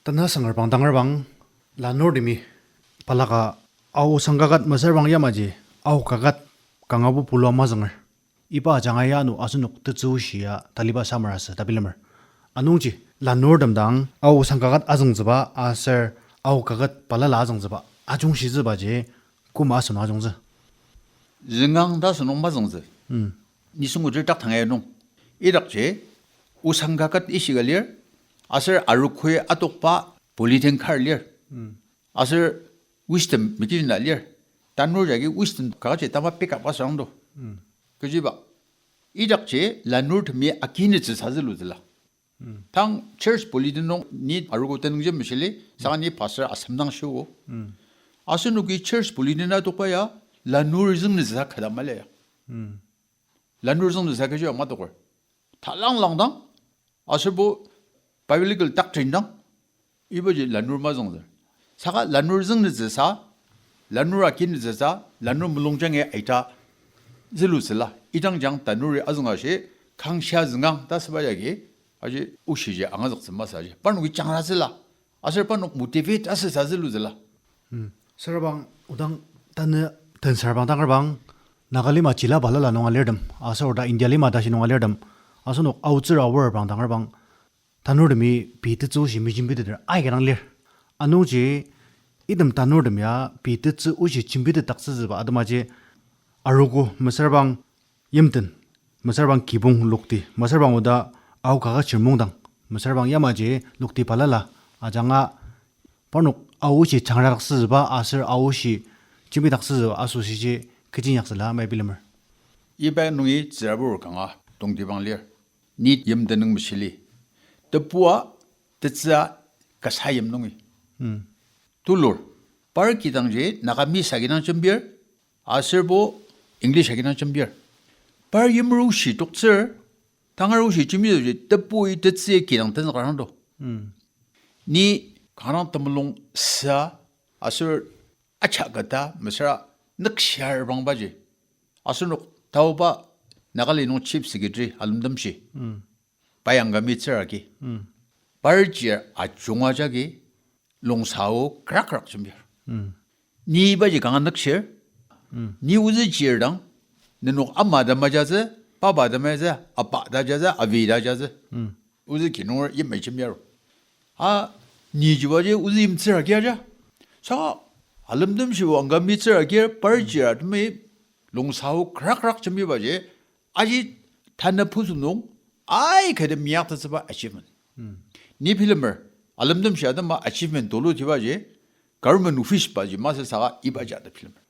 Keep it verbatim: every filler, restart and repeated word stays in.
Tanasanger bang tangar bang, lanurtemi balaka Ao osang kaket mesüra bang yamaji, Ao kaket kangabo pulua mazünger. Iba ajanga ya ano asenok tetsü oshi ya taliba samer asü ta bilemer. Anungji, lanurtem dang Ao osang kaket azüngtsüba aser Ao kaket balala azüngtsüba ajungshitsübaji koma asenok ajungtsü? Züngang ta asenok mazüngtsü. Nisung otsür dak tanga ya nung. Idakji, osang kaket ishika lir, aser arogoi atokba bulletin kar lir. Aser wisdom mekina lir. Tanur jagi wisdom kakaji tama pick up asürang do. Kechiba. Idakji lanurtemi akinetsü sazülutsüla. Tang church bulletin nung ni arogo tenüngji meshili, saka ni pastor asem dang shiogo. Asenoki church bulletin na tokba ya, lanur züngnetsü sa kada mali ya. Lanur züngnetsü sa kechi ama toker. Talang lang dang, aserbo biblical doctrine dang, ibaji lanur mazüngtsü. Saka lanur züngnetsü sa, lanur akinetsü sa, lanur mulungjangi aita zülutsüla. Idang jang tanuri azünga shi, kangshia züngang ta süba jagi, aji oshiji angazüktsü masü aji. Parnoki jangratsüla. Aser parnok motivate asüsa zülutsüla. Sürabang odang tanü tensür bang tangar bang, Naga lima jila balala nung alirtem, aser oda India lima tashi nung alirtem, asenok aotsür aor bang tangar bang, tanurtemi pei tetsü oshi mejembiteter aika dang lir. Anungji, item tanurtem ya pei tetsü oshi jembitetdaktsütsüba atemaji arogo mesüra bang yimten, mesüra bang kibong lokti, mesüra bang oda Ao kaket chir mungdang, mesüra bang yamaji lokti balala ajanga parnok Ao oshi jangradaktsütsüba aser Ao oshi jembidaktsütsüba asoshiji kechi inyaktsüla mai bilemer. Iba nungi tsürabur kanga tongtibang lir. Ni yimten nung meshili. Tebua, tetsüa, kasa yim nungi. Tulur, par kidangji Nagamese agi dang jembir, aserbo English agi dang jembir. Par yimru shi toktsür, tangaru shi jembiji tebui tetsü kidang tenzükrang do. Ni kanga temulung sa aser acha kata mesüra nükshir bangbaji. Asenok taoba Nagaland nung Chief Secretary Alemtemshi. Pai Angami tsür agi. Par jir ajunga jagi longsao krakrak jembir. Ni ibaji kanga nükshir. Ni ozü jir dang, nenok ama ta majatsü, papa ta majatsü, apa ta jatsü, avi ta jatsü. Ozü kinunger yimai jembir. A, ni jibaji ozü yimtsür agi aja. Saka Alemtemshibo Angami tsür agir par jir atemi longsao krakrak jembibaji, aji tanü pusu nung aikati meyaktettsüba achievement. Ni bilemer, Alemtemshi atema achievement tulutibaji, government office baji masü saka ibaji ata bilemer.